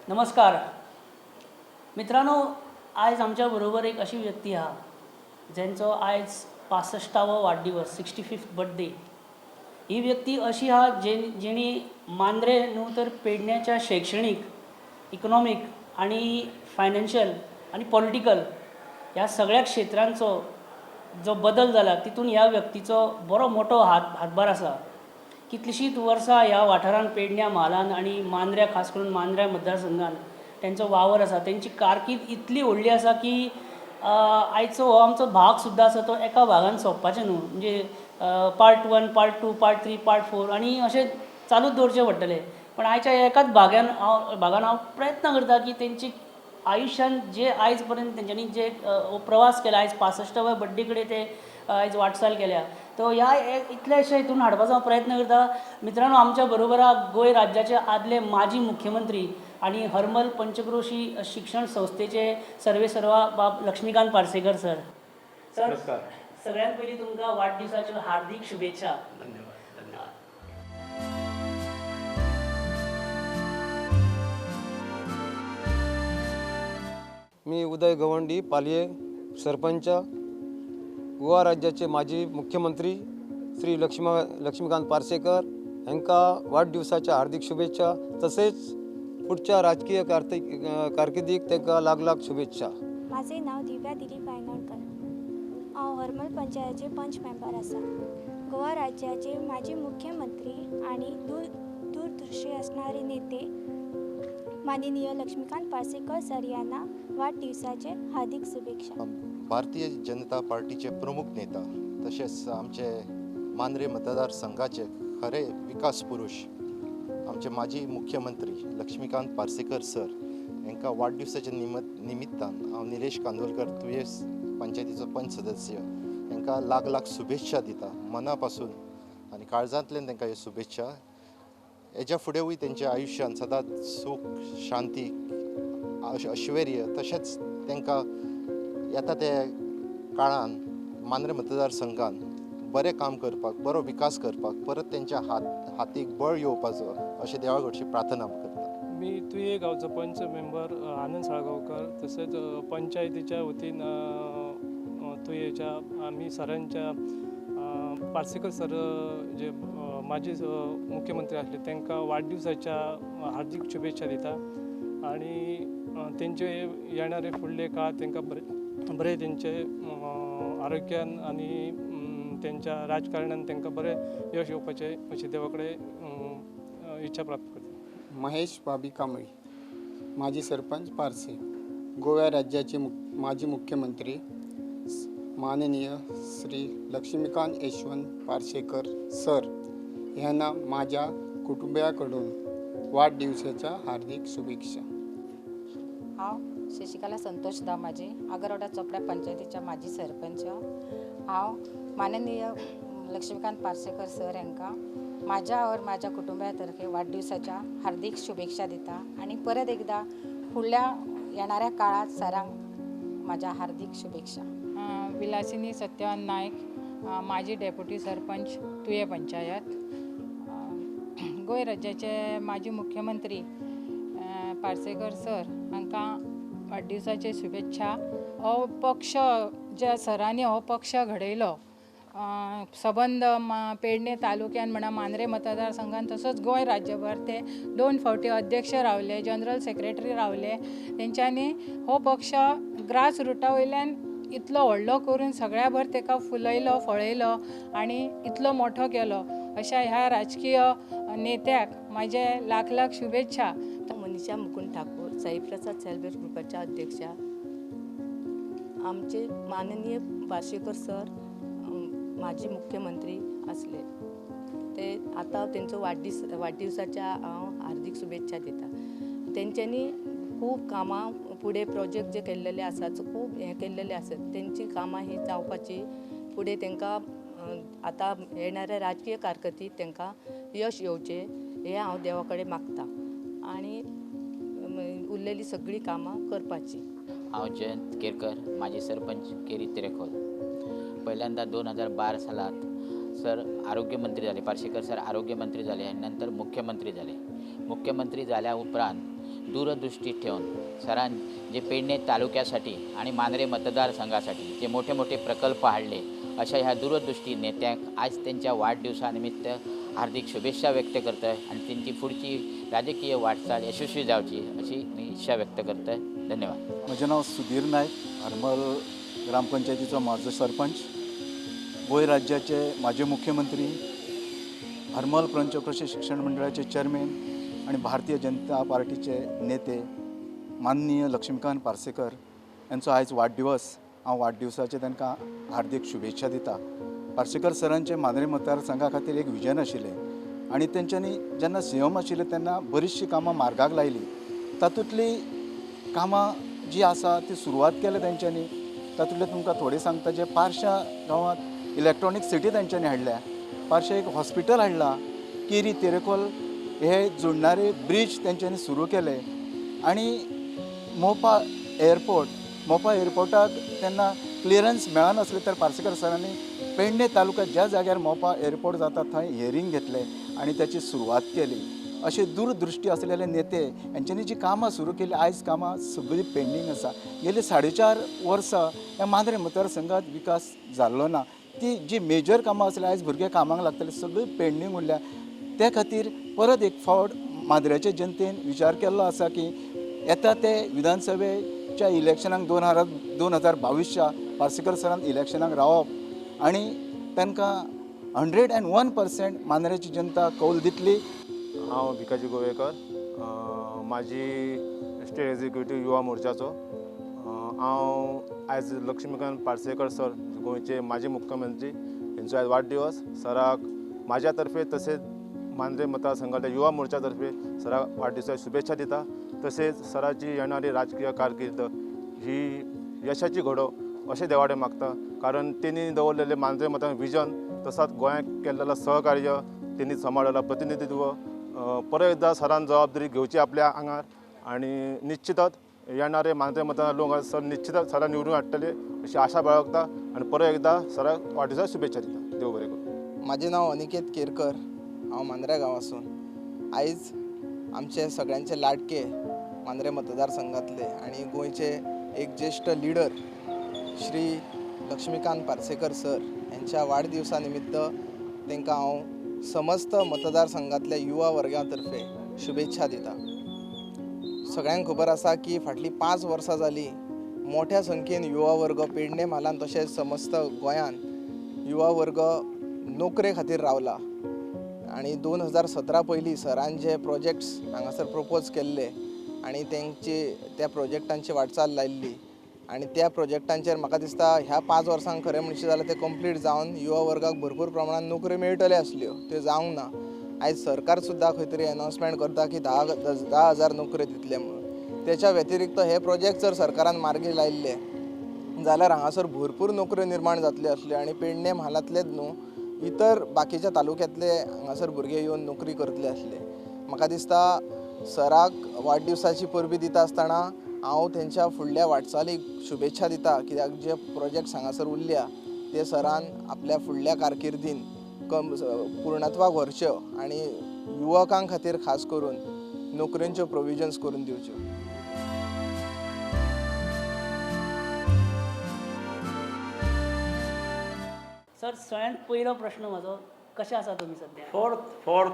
नमस्कार मित्रांनो, आयज आमच्या बरोबर एक अशी व्यक्ती आहा जेंचो आयज 65वो वाडदिवस, 65th birthday. ही व्यक्ती अशी आहा जे जेणी मांद्रे न्हू तर पेडण्याच्या शैक्षणीक, इकनॉमीक आनी फायनान्शियल आनी पॉलिटिकल ह्या सगळ्या क्षेत्रांचो जो बदल जाला तितून ह्या व्यक्तीचो बरो मोठो हातभार आसा. कितलींशींच वर्सां ह्या वाठारांत, पेडण्या म्हालान आनी मांद्र्या, खास करून मांद्र्या मतदारसंघान तेंचो वावर आसा. तेंची कारकीर्द इतली व्हडली आसा की आयचो हो आमचो भाग सुद्दां आसा तो एका भागान सोंपपाचें न्हू, म्हणजे part 1, part 2, part 3, part 4 आनी अशें चालूच दवरचें पडटलें. पण आयच्या एकाच भागान हांव प्रयत्न करता की तेंची आयुश्यान जे आयज पर्यंत तेंच्यांनी जे हो प्रवास केला, आयज 65व्या बड्डे कडेन ते आयज वाटचाल केल्या, तो ह्या इतल्याशा हितून हाडपाचो हांव प्रयत्न करता. मित्रांनो, आमच्या बरोबर गोंय राज्याचे आदले माजी मुख्यमंत्री आणि हरमल पंचक्रोशी शिक्षण संस्थेचे सर्वेसर्वा बाब लक्ष्मीकांत पार्सेकर सर. सर, नमस्कार. सगळ्यात पयलीं तुमकां वाडदिवसाच्यो हार्दिक शुभेच्छा. धन्यवाद, धन्यवाद. मी उदय गवंडी, पालये सरपंच. गोवा राज्याचे माजी मुख्यमंत्री श्री लक्ष्मीकांत पार्सेकर हांकां वाडदिवसाच्या हार्दिक शुभेच्छा, तसेच पुढच्या राजकीय कारकिर्दीक तांकां लाख लाख शुभेच्छा. माझे नाव दिव्या दिलीप वायंगणकर. हांव हरमल पंचायतीचे पंच मेंबर आसा. गोवा राज्याचे माजी मुख्यमंत्री आणि दूरदृष्टी असणारे नेते माननीय लक्ष्मीकांत पार्सेकर सर यांना वाढदिवसाचे हार्दिक शुभेच्छा. भारतीय जनता पार्टीचे प्रमुख नेता तशेंच आमचे मांद्रे मतदारसंघाचे खरे विकास पुरुष, आमचे माजी मुख्यमंत्री लक्ष्मीकांत पार्सेकर सर हांकां वाडदिवसाच्या निमित्तान हांव निलेश कांदोलकर, तुये पंचायतीचो पंच सदस्य, हांकां लाख लाख शुभेच्छा दिता मना पासून आनी काळजांतल्यान तांकां ह्यो शुभेच्छा. हेज्या फुडेंवूय तेंच्या आयुश्यान सदांच सूख, शांती, ऐश्वर्य, तशेंच तांकां येता ते काळान मांद्रे मतदारसंघान बरें काम करपाक, बरो विकास करपाक परत तेंच्या हातीक बळ येवपाचो अशें देवा कडची प्रार्थना करता. मी तुये गावचो पंच मेंबर आनंद साळगांवकर, तसेच पंचायतीच्या वतीन तुयेच्या आम्ही सरांच्या, पार्सेकर सर जे माजी मुख्यमंत्री आसले, तांकां वाडदिवसाच्या हार्दिक शुभेच्छा दिता आणि तेंचे येणारे फुडले काळ तांकां बरे बरे, तेंचे आरोग्यान आणि तेंच्या राजकारणान तांकां बरें यश येवपाचें अशें देवा कडेन इच्छा प्राप्त करता. महेश बाबी कांबळी, माजी सरपंच, पार्से. गोव्या राज्याचे माजी मुख्यमंत्री माननीय श्री लक्ष्मीकांत यशवंत पार्सेकर सर यांना माझ्या कुटुंबियाकडून वाढदिवसाच्या हार्दिक शुभेच्छा. हांव शशिकला संतोष दामाजी, आगरवाडा चोपड्या पंचायतीच्या माजी सरपंच. हांव माननीय लक्ष्मीकांत पार्सेकर सर हांकां म्हाज्या और म्हाज्या कुटुंबा तर्फे वाडदिवसाच्या हार्दिक शुभेच्छा दिता आनी परत एकदां फुडल्या येणाऱ्या काळांत सरांक म्हाज्या हार्दिक शुभेच्छा. विलासिनी सत्यवान नायक, माजी डेप्युटी सरपंच, तुये पंचायत. गोंय राज्याचे माजी मुख्यमंत्री पार्सेकर सर हांकां वाडदिवसाचे शुभेच्छा. हो पक्ष ज्या सरांनी हो पक्ष घडयलो, सबंद पेडणे तालुक्यान म्हणा, मांद्रे मतदारसंघान, तसोच गोंय राज्यभर ते 2 फावटी अध्यक्ष रावले, जनरल सेक्रेटरी रावले. तेंच्यांनी हो पक्ष ग्रास रुटा वयल्यान इतलो व्हडलो करून सगळ्या भर तेका फुलयलो, फळयलो आनी इतलो मोठो केलो. अशा ह्या राजकीय नेत्याक म्हाजे लाख लाख शुभेच्छा. मनीषा मुकुंद ठाकूर, साईप्रसाद सेल्फ ग्रुपाच्या अध्यक्षा. आमचे माननीय पार्सेकर सर माजी मुख्यमंत्री आसले, ते आतां तेंचो वाडदिवसाच्या हांव हार्दिक शुभेच्छा दिता. तेंच्यांनी खूब कामां फुडें प्रोजेक्ट जे केल्लेले आसात, खूब हें केल्लेले आसात, तेंची कामां ही जावपाची फुडें तेंकां आतां येणाऱ्या राजकीय कारकिर्दीत तेंकां यश येवचें हें हांव देवा कडेन मागता आनी उरलेली सगळीं कामां करपाची. हांव जयंत केरकर, माजी सरपंच, केरी तेरेखोल. पहिल्यांदा 2012 सालात सर आरोग्यमंत्री झाले, पार्सेकर सर आरोग्यमंत्री झाले आणि नंतर मुख्यमंत्री झाले. मुख्यमंत्री झाल्या उपरांत दूरदृष्टी ठेवून सरान जे पेडणे तालुक्यासाठी आणि मांद्रे मतदारसंघासाठी जे मोठे मोठे प्रकल्प हाडले, अशा ह्या दूरदृष्टी नेत्यांक आज त्यांच्या वाढदिवसानिमित्त हार्दिक शुभेच्छा व्यक्त करतोय आणि त्यांची पुढची राजकीय वाटचाल यशस्वी जावची अशी मी इच्छा व्यक्त करतोय. धन्यवाद. म्हजें नांव सुधीर नायक, हरमल ग्रामपंचायतीचो म्हाजो सरपंच, गोंय राज्याचे माजी मुख्यमंत्री, हरमल पंचक्रोशी शिक्षण मंडळाचे चेअरमॅन आनी भारतीय जनता पार्टीचे नेते माननीय लक्ष्मीकांत पार्सेकर यांचो आयज वाडदिवस. हांव वाडदिवसाचे तांकां हार्दीक शुभेच्छा दिता. पार्सेकर सरांचे मांद्रे मतदारसंघा खातीर एक विजन आशिल्लें आनी तेंच्यांनी जेन्ना सीएम आशिल्ले तेन्ना बरीचशीं कामां मार्गाक लायलीं. तातूंतलीं कामां जी आसा ती सुरवात केल्या तेंच्यांनी. तातूंतले तुमकां थोडें सांगता, जे पार्शा गांवांत इलेक्ट्रॉनीक सिटी तेंच्यांनी हाडल्या, पार्शा एक हॉस्पिटल हाडलां, केरी तेरेखोल हे जोडणारे ब्रीज तेंच्यांनी सुरू केले आनी मोपा एअरपोर्ट, मोपा एअरपोर्टाक तेन्ना क्लियरन्स मेळनासलें तर पार्सेकर सरांनी पेडणे तालुक्यात ज्या जाग्यार मोपा एअरपोर्ट जाता थंय हियरींग घेतलें आनी त्याची सुरवात केली. अशे दूरदृष्टी असलेले नेते यांच्यांनी जी कामां सुरू केली, आयज कामां सगळीं पेंडींग आसा. गेली 4.5 वर्सां ह्या मांद्रे मतदारसंघात विकास जाल्लो ना. ती जी मेजर कामां आसली आयज भुरगे कामाक लागतले सगळीं पेंडींग उरल्या. त्या खातीर परत एक फावट मांद्र्याचे जनतेन विचार केल्लो आसा की येता ते विधानसभेच्या इलेक्शनाक 2022च्या पार्सेकर सरान इलेक्शनाक रावप आनी तांकां 101% मांद्र्याची जनता कौल दितली. हांव भिकाजी गोवेकर, माजी स्टेट एक्झिक्युटीव युवा मोर्चाचो. हांव आयज लक्ष्मीकांत पार्सेकर सर, गोंयचे माजी मुख्यमंत्री, हेंचो आयज वाडदिवस. सराक म्हाज्या तर्फे तशेंच मांद्रे मतदारसंघाच्या युवा मोर्चा तर्फे सराक वाडदिवसाची शुभेच्छा दिता. तशेंच सराची येणारी राजकीय कारकीर्द ही यशाची घडो अशें देवाडे मागता, कारण तेणी दवरलेलें मांद्रे मतदार विजन तसाच गोंयांक केल्लें सहकार्य, तेणी सांबाळिल्लें प्रतिनिधित्व परत एकदां सरान जबाबदारी घेवची आपल्या आंगार आनी निश्चितच येणारे मांद्रे मतदार लोक सर निश्चितच सरान निवडून हाडटले अशी आशा बाळगता आनी परत एकदां सराक वाडदिवसाक शुभेच्छा दिता. देव बरें करूं. म्हाजें नांव अनिकेत केरकर, हांव मांद्र्या गांवासून. आयज आमचे सगळ्यांचे लाडके मांद्रे मतदारसंघातले आनी गोंयचे एक ज्येश्ठ लिडर श्री लक्ष्मीकांत पार्सेकर सर यांच्या वाडदिवसा निमित्त तांकां हांव समस्त मतदारसंघातल्या युवा वर्गा तर्फे शुभेच्छा दिता. सगळ्यांक खबर आसा की फाटलीं 5 वर्सां जालीं मोठ्या संख्येन युवा वर्ग पेडणे म्हालान तशेंच समस्त गोंयान युवा वर्ग नोकरे खातीर रावला आनी 2017 पयलीं सरान जे प्रोजेक्ट्स हांगासर प्रपोज केल्ले आनी तेंची त्या प्रोजेक्टांची वाटचाल लायिल्ली आनी त्या प्रोजेक्टांचेर म्हाका दिसता ह्या 5 वर्सांक खरें म्हणशी जाल्यार ते कंप्लीट जावन युवा वर्गाक भरपूर प्रमाणान नोकऱ्यो मेळटल्यो आसल्यो, त्यो जावंक ना. आयज सरकार सुद्दां खंय तरी अनावन्समेंट करता की 10,000 नोकऱ्यो दितले म्हणून. तेच्या व्यतिरिक्त हे प्रोजेक्ट जर सरकारान मार्गी लायिल्ले जाल्यार हांगासर भरपूर नोकऱ्यो निर्माण जातल्यो आसल्यो आनी पेडणे म्हालांतलेच न्हू इतर बाकीच्या तालुक्यांतले हांगासर भुरगे येवन नोकरी करतले आसले. म्हाका दिसता सराक वाडदिवसाची परबी दिता आसतना हांव तेंच्या फुडल्या वाटचालीक शुभेच्छा दिता, कित्याक जे प्रोजेक्ट्स हांगासर उरल्या ते सरान आपल्या फुडल्या कारकिर्दीन पूर्णत्वाक व्हरच्यो आनी युवकां खातीर खास करून नोकरेंच्यो प्रोविजन्स करून दिवच्यो. सर, सगळ्यांत पयलो प्रश्न म्हजो, कशें आसा तुमी सद्या? फोर्थ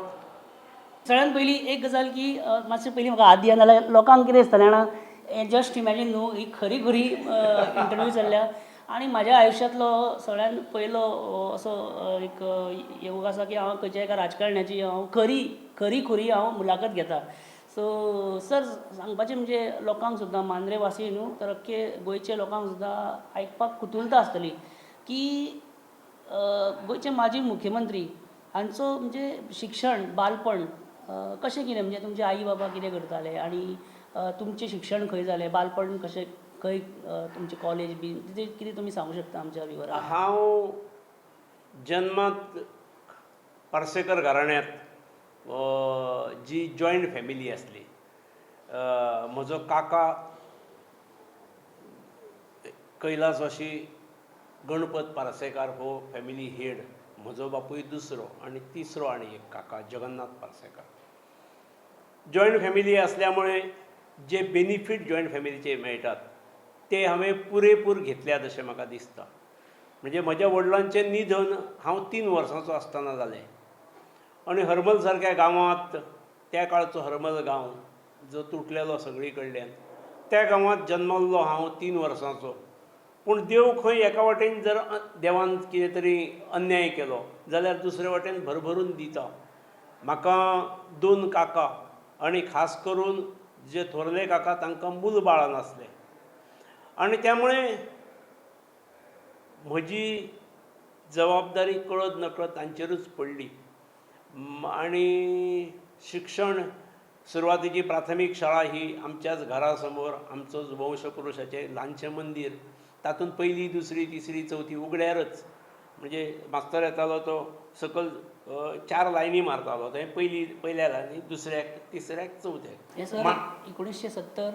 सगळ्यांत पयली एक गजाल की मातशें पयलीं म्हाका हात दिया, नाल्यार लोकांक कितें दिसता जाणा, जस्ट इमॅजीन न्हू, ही खरी खरी इंटरव्यू चल्ल्या आनी म्हाज्या आयुश्यांतलो सगळ्यांत पयलो असो एक योग आसा की हांव खंयच्या एका राजकारण्याची हांव खरी खरी खुरी हांव मुलाखत घेता. सो सर, सांगपाचें म्हणजे लोकांक सुद्दां, मांद्रेवासी न्हू तर अख्खे गोंयचे लोकांक सुद्दां आयकपाक कुतुलता आसतली की गोंयचे माजी मुख्यमंत्री हांचो म्हणजे शिक्षण, बालपण कशें कितें, म्हणजे तुमचे आई बाबा कितें करताले आनी तुमचें शिक्षण खंय जालें, बालपण कशें, खंय तुमचें कॉलेज बी कितें तुमी सांगू शकता आमच्या विवरांक? हांव जन्मांत पार्सेकर घराण्यांत, जी जॉयंट फॅमिली आसली. म्हजो काका कैलासवाशी गणपत पार्सेकार हो फॅमिली हेड, म्हजो बापूय दुसरो आनी तिसरो आनी एक काका जगन्नाथ पार्सेकार. जॉयंट फॅमिली असल्यामुळे जे बेनिफीट जॉयंट फॅमिलीचे मेळटात ते हांवें पुरेपूर घेतल्यात अशें म्हाका दिसता. म्हणजे म्हज्या वडिलांचें निधन हांव 3 वर्सांचो आसतना जालें आनी हरमल सारक्या गांवांत, त्या काळचो हरमल गांव जो तुटलेलो सगळी कडल्यान, त्या गांवांत जन्मल्लो हांव 3 वर्सांचो. पूण देव खंय एका वाटेन जर देवान कितें तरी अन्याय केलो जाल्यार दुसरे वाटेन भरभरून दिता. म्हाका 2 काका आनी खास करून जे थोरले काका तांकां मूल बाळां नासलें आनी त्यामुळे म्हजी जबाबदारी कळत नकळत तांचेरूच पडली. आनी शिक्षण सुरवातीची प्राथमीक शाळा ही आमच्याच घरा समोर आमचोच वंशपुरुशाचें ल्हानशें मंदीर, तातूंत पयली दुसरी तिसरी चवथी उगड्यारच, म्हणजे मास्तर येतालो तो सकयल 4 लायनी मारतालो, थंय पयली पयल्या लायनी दुसऱ्याक तिसऱ्याक चवथ्याक. हें सर 1970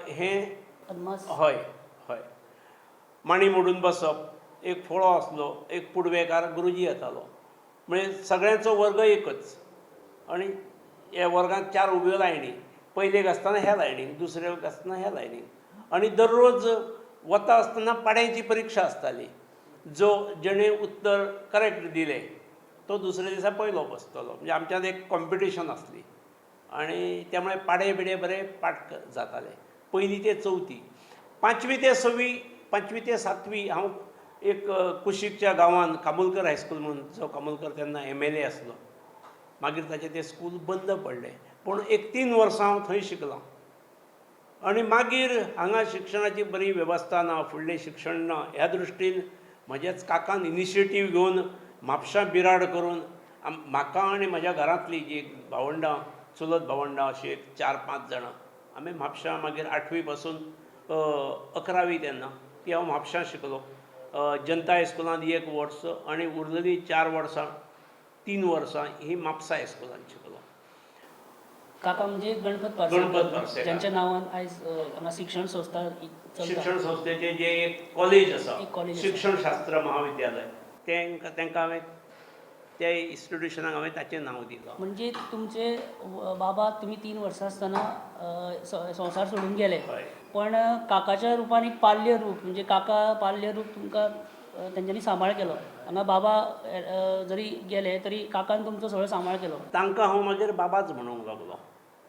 हें अदमास. हय हय, मांडी मोडून बसप, एक फोळो आसलो, एक पुडवेकार गुरुजी येतालो, म्हणजे सगळ्यांचो वर्ग एकच आनी ह्या वर्गांत 4 उब्यो लायनी, पयलेक आसतना ह्या लायनीक, दुसरेक आसतना ह्या लायनीक, आनी दररोज वता आसतना पाड्यांची परिक्षा आसताली, जो जेणे उत्तर करेक्ट दिलें तो दुसऱ्या दिसा पयलो बसतलो. म्हणजे आमच्यांत एक कॉम्पिटिशन आसली आनी त्यामुळे पाडे बिडे बरे पाठ जाताले. पयली ते चवथी, पांचवी ते सवी, पांचवी ते सातवी हांव एक कुशीकच्या गांवांत कामुलकर हायस्कूल म्हणून, जो कामुलकर तेन्ना MLA आसलो, मागीर ताचें तें स्कूल बंद पडलें, पूण एक 3 वर्सां हांव थंय शिकलां. आनी मागीर हांगा शिक्षणाची बरी वेवस्था ना, फुडलें शिक्षण ना, ह्या दृश्टीन म्हज्याच काकान इनिशिएटीव घेवन म्हापशां बिराड करून म्हाका आनी म्हज्या घरांतलीं जीं भावंडां, चुलत भावंडां अशीं एक 4-5 जाणां आमी म्हापशां मागीर 8वी पासून 11वी तेन्ना ती हांव म्हापशां शिकलो. जनता हायस्कुलांत 1 वर्स आनी उरलेलीं 4 वर्सां 3 वर्सां ही म्हापसा हायस्कुलांत शिकलो. काका म्हणजे गणपत पार्सेकर, ज्यांच्या नांवान आयज हांगा शिक्षण संस्था, शिक्षण संस्थेचें जें एक कॉलेज आसा, शिक्षणशास्त्र महाविद्यालय, तांकां हांवें त्या इन्स्टिट्युशनाक हांवें ताचें नांव दिलां. म्हणजे तुमचे बाबा तुमी 3 वर्सां आसतना संवसार सोडून गेले, पण काकाच्या रुपान एक पाल्य रूप, म्हणजे काका पाल्य रूप तुमकां तेंच्यांनी सांबाळ केलो. हांगा बाबा जरी गेले तरी काकान तुमचो सगळो सांबाळ केलो. तांकां हांव मागीर बाबाच म्हणूंक लागलो.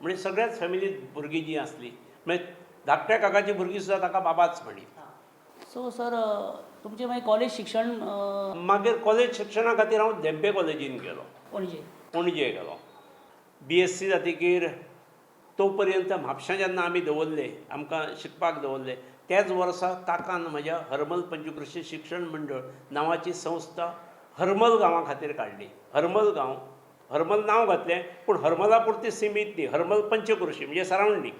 म्हणजे सगळ्याच फॅमिलींत भुरगीं जीं आसलीं, म्हणजे धाकट्या काकाची भुरगीं सुद्दां ताका बाबाच म्हणीत. सो सर तुमचें मागीर कॉलेज शिक्षण? मागीर कॉलेज शिक्षणा खातीर हांव धेंपे कॉलेजीन गेलो, पणजे. पणजे गेलो. BSc जातकीर तो पर्यंत म्हापशां जेन्ना आमी दवरले, आमकां शिकपाक दवरले, त्याच वर्सा काकान म्हज्या हरमल पंचकृषी शिक्षण मंडळ नांवाची संस्था हरमल गांवा खातीर काडली. हरमल गांव, हरमल नांव घातलें पूण हरमला पुरती सिमीत न्ही, हरमल पंचकृषी म्हणजे सरावंडींग.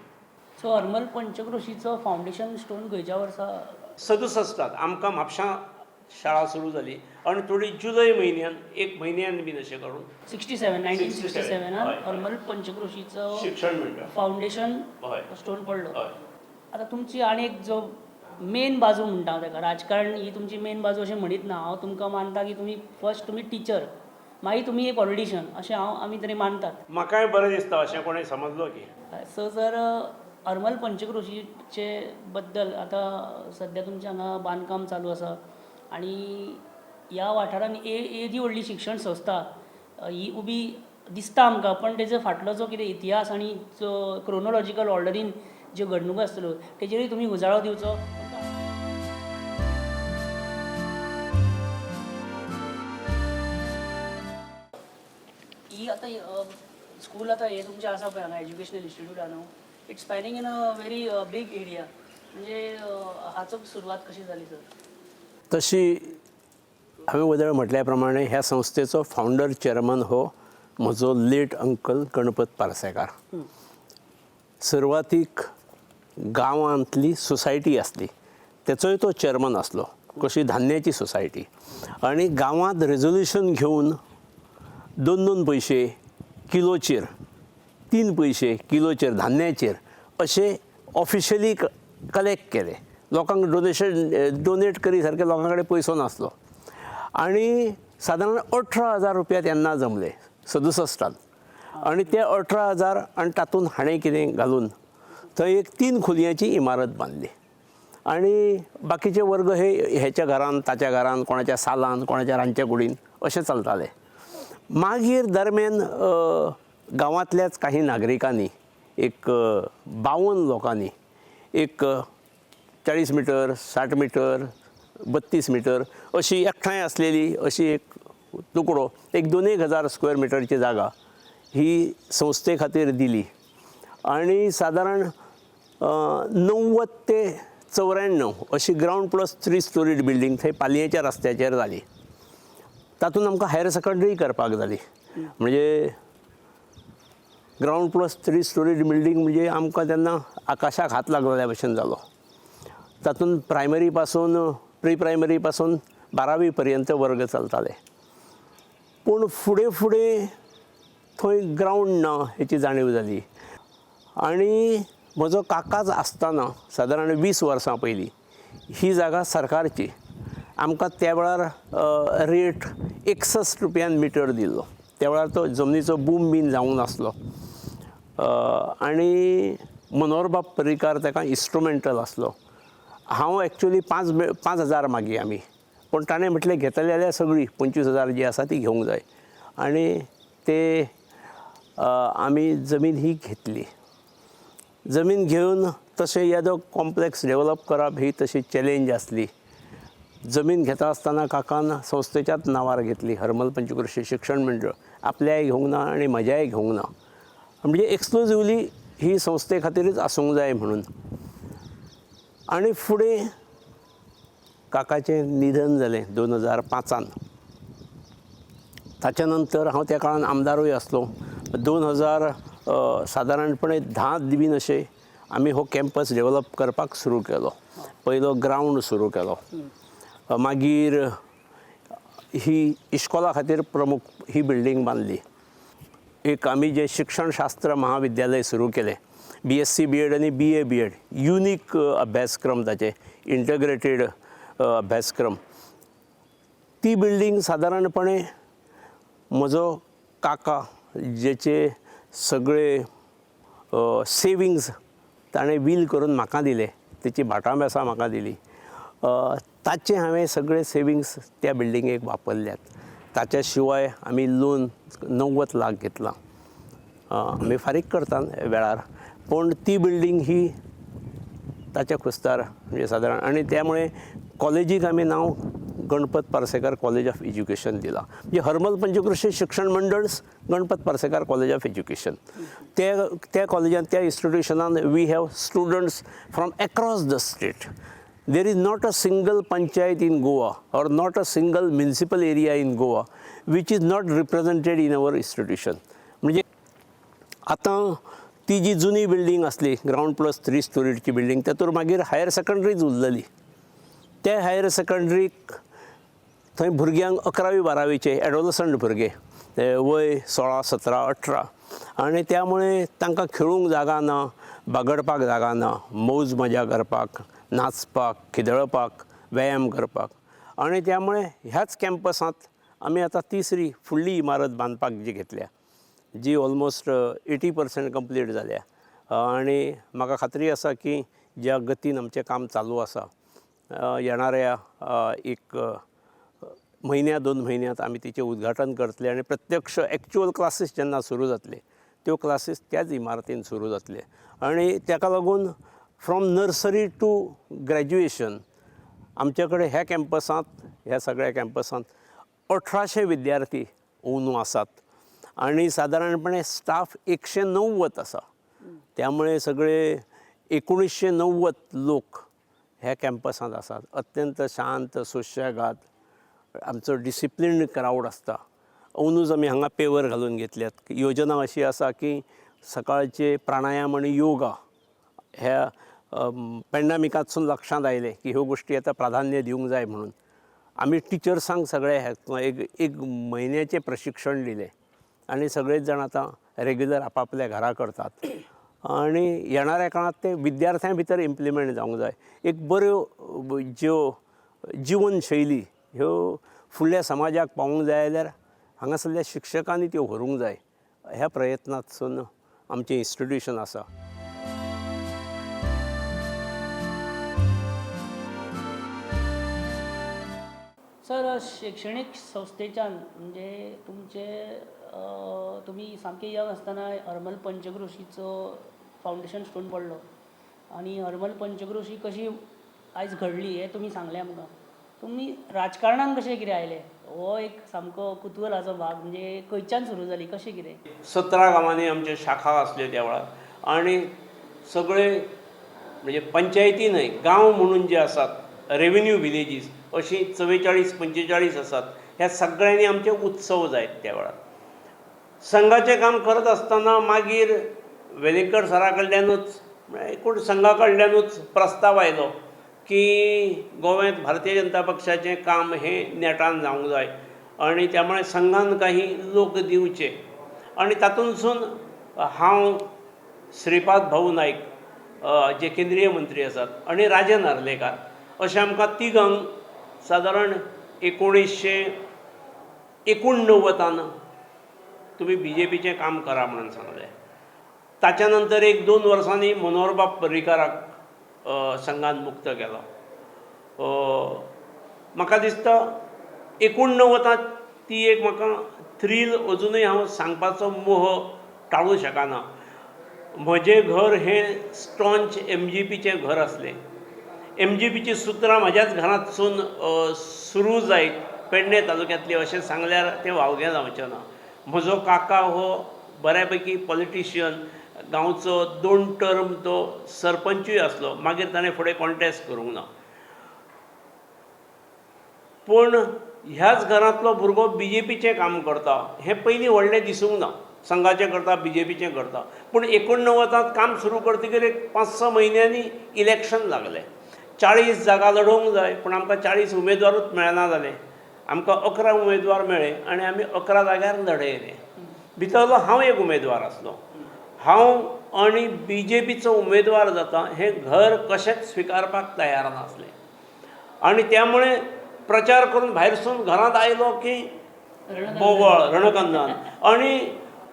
सो हरमल पंचकृषीचो फावंडेशन स्टोन खंयच्या वर्सा? 67 आमकां म्हापशां शाळा सुरू जाली आनी थोडी जुलय म्हयन्यान, 1 म्हयन्यान बीन अशें करून 67 1967 हरमल पंचकृषीचो शिक्षण मंडळ फावंडेशन स्टोन पडलो. आतां तुमची आनी एक जो मेन बाजू म्हणटा हांव ताका, राजकारण ही तुमची मेन बाजू अशें म्हणीत ना हांव, तुमकां मानता की तुमी फर्स्ट तुमी टिचर, मागीर तुमी एक पॉलिटिशियन अशें हांव आमी तरी मानतात. म्हाकाय बरें दिसता अशें कोणें समजलो की. सो सर हरमल पंचकृषीचे बद्दल आतां सद्या तुमचें हांगा बांदकाम चालू आसा आनी ह्या वाठारांत येदी व्हडली शिक्षण संस्था ही उबी दिसता आमकां, पण तेजो फाटलो जो कितें इतिहास आनी जो क्रोनोलॉजिकल ऑर्डरीन ज्यो घडणुको आसतल्यो तेजेरूय तुमी उजाळो दिवचो. ही आतां स्कूल आतां हें तुमचें आसा पळय हांगा एज्युकेशनल इन्स्टिट्यूट आहा न्हू, it's spanning in a very big area, म्हणजे हाचो सुरवात कशी जाली सर? तशी हांवें वदळ म्हटल्या प्रमाणे ह्या संस्थेचो फावंडर चेअरमन हो म्हजो लेट अंकल गणपत पार्सेकार. सुरवातीक गांवांतली सोसायटी आसली तेचोय तो चेअरमन आसलो, कशी धान्याची सोसायटी, आनी गांवांत रेजोल्युशन घेवन 2-2 पयशे किलोचेर, 3 पयशे किलोचेर धान्याचेर अशें ऑफिशियली कलेक्ट केले. लोकांक डोनेशन डोनेट करी सारकें लोकां कडेन पयसो नासलो आनी सादारण 18,000 रुपया तेन्ना जमले 67 आनी ते 18,000 आनी तातूंत हाणें कितें घालून थंय एक 3 खोलयांची इमारत बांदली आनी बाकीचे वर्ग हे हेच्या घरान ताच्या घरान, कोणाच्या सालान, कोणाच्या रांदच्या कुडीन अशें चलताले. मागीर दरम्यान गांवांतल्याच काही नागरिकांनी एक 52 लोकांनी एक 40 मिटर, 60 मिटर, 32 मिटर अशी एकठांय आसलेली अशी एक तुकडो एक 2-1 हजार स्क्वेअर मिटरची जागा ही संस्थे खातीर दिली आनी सादारण 90 ते 94 अशी ग्रावंड प्लस 3 स्टोरीड बिल्डींग थंय पालयेच्या रस्त्याचेर जाली. तातूंत आमकां हायर सेकंडरी करपाक जाली. म्हणजे ग्रावंड प्लस 3 स्टोरीड बिल्डींग म्हणजे आमकां तेन्ना आकाशाक हात लागलेल्या भशेन जालो. तातूंत प्रायमरी पासून प्री प्रायमरी पासून 12वी पर्यंत वर्ग चलताले. पूण फुडें फुडें थंय ग्रावंड ना हेची जाणीव जाली आनी म्हजो काकाच आसतना सादारण 20 वर्सां पयलीं ही जागा सरकारची आमकां त्या वेळार रेट 61 रुपयान मिटर दिल्लो. त्या वेळार तो जमनीचो बूम बीन जावंक नासलो आनी मनोहरबाब पर्रीकार ताका इन्स्ट्रुमेंटल आसलो. हांव एक्चुली 5,000 मागी आमी, पूण ताणें म्हटलें घेतले जाल्यार सगळी 25,000 जी आसा ती घेवंक जाय आनी ते आमी जमीन ही घेतली. जमीन घेवन तशें येदो कॉम्प्लेक्स डेवलप करप ही तशी चॅलेंज आसली. जमीन घेता आसतना काकान संस्थेच्याच नांवार घेतली, हरमल पंचक्रोशी शिक्षण मंडळ. आपल्याय घेवंक ना आनी म्हज्याय घेवंक ना, म्हणजे एक्सक्लुजिवली ही संस्थे खातीरच आसूंक जाय म्हणून. आनी फुडें काकाचें निधन जालें 2005. ताच्या नंतर हांव त्या काळान आमदारूय आसलो. 2000 सादारणपणे 10 बीन अशें आमी हो कॅम्पस डेवलप करपाक सुरू केलो. पयलो ग्रावंड सुरू केलो, मागीर ही इश्कोला खातीर प्रमुख ही बिल्डींग बांदली. एक आमी जें शिक्षणशास्त्र महाविद्यालय सुरू केलें, BSc B.Ed आनी BA B.Ed, unique अभ्यासक्रम ताचे, इंटग्रेटेड अभ्यासक्रम. ती बिल्डींग सादारणपणे म्हजो काका जेचे सगळे सेविंग्स ताणें वील करून म्हाका दिले, तेची भाटां बेसां म्हाका दिली, ताचे हांवें सगळे सेविंग्स त्या बिल्डिंगेक वापरल्यात. ताच्या शिवाय आमी लोन 90 लाख घेतलां, आमी फारीक करता वेळार, पूण ती बिल्डींग ही ताच्या खुस्तार म्हणजे सादारण. आनी त्यामुळे कॉलेजीक आमी नांव Ganpat Parsekar college of education दिलां. म्हणजे हरमल पंचक्रोशी शिक्षण मंडळ Ganpat Parsekar college of education. त्या कॉलेजान, त्या इन्स्टिट्युशनान we have students from across the state. There is not a single panchayat in Goa or not a single municipal area in Goa which is not represented in our institution. म्हणजे आतां ती जी जुनी building आसली ground plus 3 स्टोरीची building, तातूंत मागीर higher सेकंडरीच उरलेली. त्या हायर सेकंडरीक थंय भुरग्यांक 11वी 12वीचे एडोलसंट भुरगे, ते वय 16, 17, 18, आनी त्यामुळे तांकां खेळूंक जागा ना, बागडपाक जागा ना, मौज मजा करपाक, नाचपाक, खिदळपाक, व्यायाम करपाक. आनी त्यामुळे ह्याच कॅम्पसांत आमी आतां तिसरी फुडली इमारत बांदपाक जी घेतल्या, जी ऑलमोस्ट 80% कंप्लीट जाल्या. आनी म्हाका खात्री आसा की ज्या गतीन आमचें काम चालू आसा, येणाऱ्या एक म्हयन्या 2 म्हयन्यांत आमी तिचें उद्घाटन करतले आनी प्रत्यक्ष एक्चुअल क्लासीस जेन्ना सुरू जातले त्यो क्लासीस त्याच इमारतीन सुरू जातले. आनी ताका लागून फ्रॉम नर्सरी टू ग्रॅज्युएशन आमचे कडेन ह्या कॅम्पसांत, ह्या सगळ्या कॅम्पसांत 1800 विद्यार्थी अंदू आसात आनी सादारणपणे स्टाफ 190 आसा. त्यामुळे सगळे 1990 लोक ह्या कॅम्पसांत आसात. अत्यंत शांत, सुशेगाद, आमचो डिसिप्लीन क्रावड आसता. अंदूच आमी हांगा पेवर घालून घेतल्यात. योजना अशी आसा की सकाळचे प्राणायाम आनी योगा ह्या पेंडमिकांतसून लक्षांत आयलें की ह्यो गोश्टी आतां प्राधान्य दिवंक जाय म्हणून आमी टिचर्सांक सगळे एक म्हयन्याचें प्रशिक्षण दिलें आनी सगळेच जाण आतां रेगुलर आपापल्या घरा करतात. आनी येणाऱ्या काळांत ते विद्यार्थ्यां भितर इम्प्लिमेंट जावंक जाय. एक बऱ्यो ज्यो जिवनशैली ह्यो फुडल्या समाजाक पावूंक जाय जाल्यार हांगासरल्या शिक्षकांनी त्यो व्हरूंक जाय. ह्या प्रयत्नांतसून आमचें इन्स्टिट्युशन आसा. सर, शिक्षणीक संस्थेच्यान म्हणजे तुमचे तुमी सामके यंग आसतना हरमल पंचक्रोशीचो फावंडेशन स्टोन पडलो आनी हरमल पंचक्रोशी कशी आयज घडली हें तुमी सांगलें आमकां. तुमी राजकारणान कशें कितें आयले हो एक सामको कुतुहलाचो भाग, म्हणजे खंयच्यान सुरू जाली, कशें कितें? 17 गांवांनी आमच्यो शाखा आसल्यो त्या वेळार आनी सगळे म्हणजे पंचायती न्हय, गांव म्हणून जे आसात रेवेन्यू विलेजीस अशी 44 45 आसात. ह्या सगळ्यांनी आमचे उत्सव जायत त्या वेळार. संघाचें काम करत आसतना मागीर वेलिंगकर सरा कडल्यानूच, एकूण संघा कडल्यानूच प्रस्ताव आयलो की गोव्यांत भारतीय जनता पक्षाचें काम हें नेटान जावंक जाय आनी त्यामुळे संघान काही लोक दिवचे. आनी तातूंतसून हांव, श्रीपाद भाऊ नायक जे केंद्रीय मंत्री आसात आनी राजन आर्लेकार अशें आमकां तिगांक सादारण 1989 तुमी बी जे पीचें काम करा म्हणून सांगलें. ताच्या नंतर 1-2 वर्सांनी मनोहरबाब पर्रीकाराक संघान मुक्त केलो. म्हाका दिसता 89 ती एक म्हाका थ्रील अजुनूय हांव सांगपाचो मोह टाळूं शकना. म्हजें घर हें स्टॉन्च एम जी पीचें घर आसलें. एम जी पीचीं सुत्रां म्हज्याच घरांतसून सुरू जायत पेडणे तालुक्यांतली अशें सांगल्यार तें वावगें जावचें ना. म्हजो काका हो बऱ्यापैकी पॉलिटिशियन, गांवचो 2 टर्म तो सरपंचूय आसलो, मागीर ताणें फुडें कॉन्टेस्ट करूंक ना. पूण ह्याच घरांतलो भुरगो बी जे पीचें काम करता हें पयलीं व्हडलें दिसूंक ना. संघाचें करता, बी जे पीचें करता. पूण 89 काम सुरू करतकीर एक 5-6 म्हयन्यांनी इलेक्शन लागलें. 40 जागा लडोवंक जाय, पूण आमकां 40 उमेदवारूच मेळना जाले. आमकां 11 उमेदवार मेळ्ळे आनी आमी 11 जाग्यार लडयले. भितरलो हांव एक उमेदवार आसलो. हांव आनी बी जे पीचो उमेदवार जाता हें घर कशेंच स्विकारपाक तयार नासलें आनी त्यामुळे प्रचार करून भायरसून घरांत आयलो की बोवाळ, रणकंदन. आनी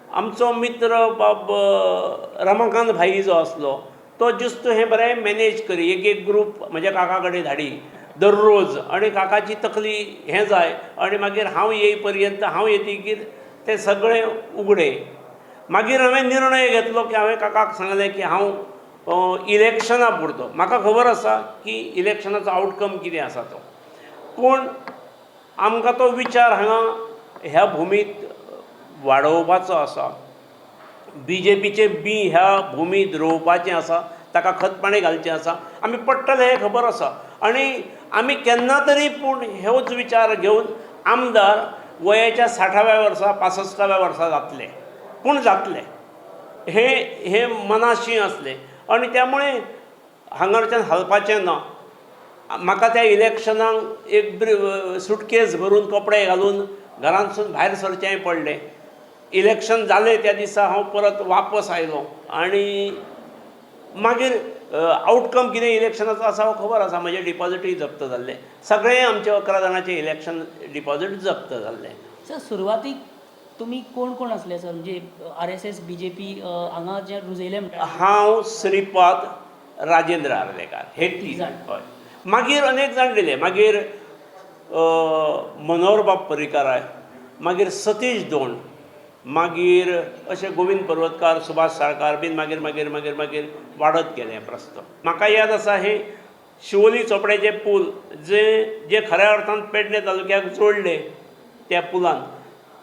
आमचो मित्र बाब रमाकांत भाई जो आसलो तो ज्युस्त हें बरें मॅनेज करी, एक एक ग्रूप म्हज्या काका कडेन धाडी दररोज आनी काकाची तकली हें जाय आनी मागीर हांव येई पर्यंत, हांव येतकीर तें सगळें उगडें. मागीर हांवें निर्णय घेतलो की हांवें काकाक सांगलें की हांव इलेक्शना पुरतो, म्हाका खबर आसा की इलेक्शनाचो आवटकम कितें आसा तो, पूण आमकां तो विचार हांगा ह्या भुमींत वाडोवपाचो आसा, बी जे पीचें बी ह्या भुमींत रोवपाचें आसा, ताका खतपाणी घालचें आसा, आमी पडटले हें खबर आसा आनी आमी केन्ना तरी पूण होच विचार घेवन आमदार वयाच्या 60व्या वर्सा 65व्या वर्सा जातले, पूण जातले हें हें मनाशी आसलें आनी त्यामुळे हांगाच्यान हालपाचें ना. म्हाका त्या इलेक्शनाक एक सुटकेस भरून कपडे घालून घरांतसून भायर सरचेंय पडलें. इलेक्शन जालें त्या दिसा हांव परत वापस आयलो आनी मागीर आवटकम कितें इलेक्शनाचो आसा हो खबर आसा. म्हजें डिपॉजिटूय जप्त जाल्लें, सगळें आमचें 11 जाणांचें इलेक्शन डिपॉजीट जप्त जाल्लें. सर, सुरवातीक तुमी कोण कोण आसले सर, म्हणजे R S S B J P हांगा जे रुजयले म्हणटा? हांव, श्रीपाद, राजेंद्र आर्लेकार हे 3 जाण. हय, मागीर अनेक जाण दिले. मागीर मनोहरबाब पर्रीकार, मागीर सतीश दोण, मागीर अशें गोविंद पर्वतकार, सुभाष साळकार बीन मागीर मागीर मागीर मागीर वाडत गेलें प्रस्ताव. म्हाका याद आसा हे शिवोली चोपड्याचें पूल जे जे खऱ्या अर्थान पेडणे तालुक्याक जोडले त्या पुलान,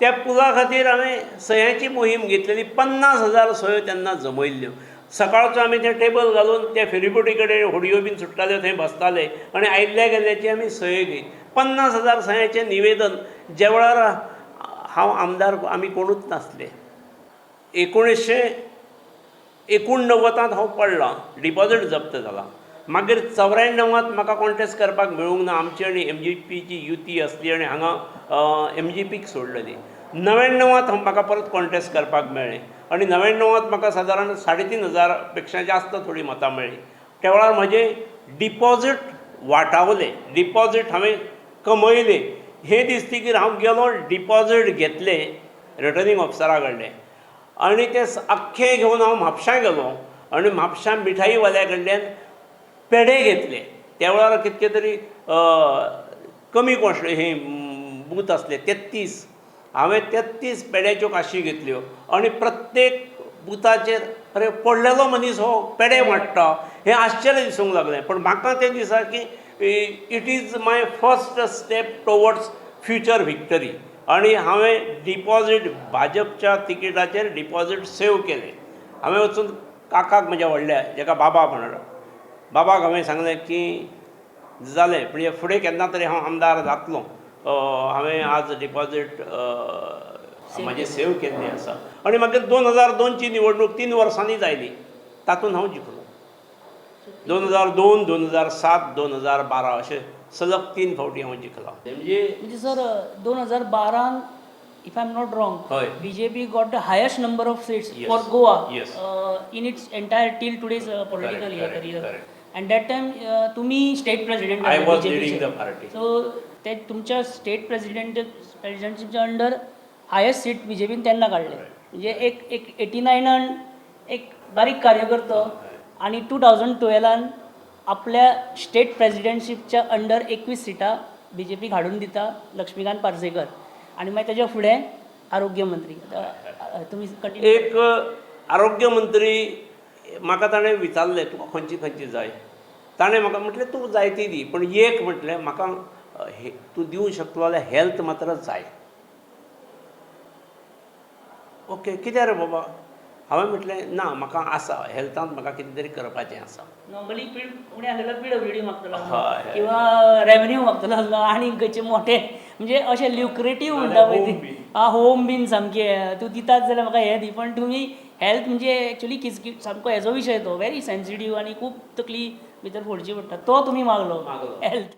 त्या पुला खातीर हांवें सयांची मोहीम घेतलेली. 50,000 सयो तेन्ना जमयल्ल्यो. सकाळचो आमी तें टेबल घालून त्या फेरीबोटी कडेन होडयो बीन सुट्टाल्यो थंय बसताले आनी आयिल्ल्या गेल्ल्याची आमी सयो घेत. 50,000 सयांचें निवेदन ज्या वेळार हांव आमदार, आमी कोणूच नासले. 1989 हांव पडलां, डिपॉजीट जप्त जाला. मागीर 94 म्हाका कॉन्टेस्ट करपाक मेळूंक ना. आमची आनी एम जी पीची युती आसली आनी हांगा एम जी पीक सोडलेली. 99 म्हाका परत कॉन्टेस्ट करपाक मेळ्ळें आनी 99 म्हाका सादारण 3,500 पेक्षा जास्त थोडीं मतां मेळ्ळीं. त्या वेळार म्हजें डिपॉजीट वाटावलें, डिपॉजीट हांवें कमयलें. हें दिसतकीर हांव गेलो, डिपॉजीट घेतलें रिटर्निंग ऑफिसरा कडलें आनी तें आख्खें घेवन हांव म्हापशां गेलो आनी म्हापशां मिठाईवाल्या कडल्यान पेडे घेतले. त्या वेळार कितके तरी कमी कॉन्स्ट हे बूथ आसले 33. हांवें 33 पेड्याच्यो काशी घेतल्यो आनी प्रत्येक बुथाचेर अरे पडलेलो मनीस हो पेडे वांट्टा हें आश्चर्य दिसूंक लागलें. पण म्हाका तें दिसा की it is my first step towards future victory. आनी हांवें डिपॉजीट भाजपच्या तिकीटाचेर डिपॉजीट सेव केलें. हांवें वचून काकाक म्हज्या व्हडल्या, जेका बाबा म्हणटा, बाबाक हांवें सांगलें की जालें, पूण फुडें केन्ना तरी हांव आमदार जातलो, हांवें आज डिपॉजीट म्हाजें सेव केल्लें आसा. आनी मागीर 2002ची निवडणूक 3 वर्सांनीच आयली, तातूंत हांव जिखलो. 2002, 2007, 2012 अशें सलग 3 फावटी हांव जिखला. म्हणजे sir 2012 if I am not wrong, हय, BJP got the highest number of seats for Goa in its entire till today's political career. And that time तुम्ही state president. I was leading the party. So ते तुमच्या state प्रेसिडेंटच्या under highest seat बीजेपीन तेन्ना काडले. म्हणजे एक एक 89 एक बारीक कार्यकर्तो आनी 2012 आपल्या स्टेट प्रेसिडेंटशिपच्या अंडर 21 सिटां बीजेपीक हाडून दिता लक्ष्मीकांत पार्सेकर. आनी मागीर तेज्या फुडें आरोग्य मंत्री तुमी कंटिन्यू. एक आरोग्य मंत्री म्हाका ताणें विचारलें, तुका खंयची खंयची जाय? ताणें म्हाका म्हटलें तूं जाय ती दी, पूण एक म्हटलें म्हाका तूं दिवंक शकतलो जाल्यार हेल्थ मात्र जाय. ओके, कित्याक रे बाबा? हांवें म्हटलें ना, म्हाका आसा हेल्थान म्हाका कितें तरी करपाचें आसा. नॉर्मली कोणी आसलेलो पीडब्ल्यूडी मागतलो हय. किंवा रेवन्यू मागतलो आसलो आनी खंयचे मोठे म्हणजे अशे ल्युक्रेटीव म्हणटा पळय ते, आं होम बीन सामकें तूं दितात जाल्यार म्हाका हें दी. पण तुमी हेल्थ म्हणजे एक्चुली किचकीच सामको हेजो विशय तो व्हेरी सेन्सिटीव आनी खूब तकली भितर फोडची पडटा, तो तुमी मागलो हेल्थ.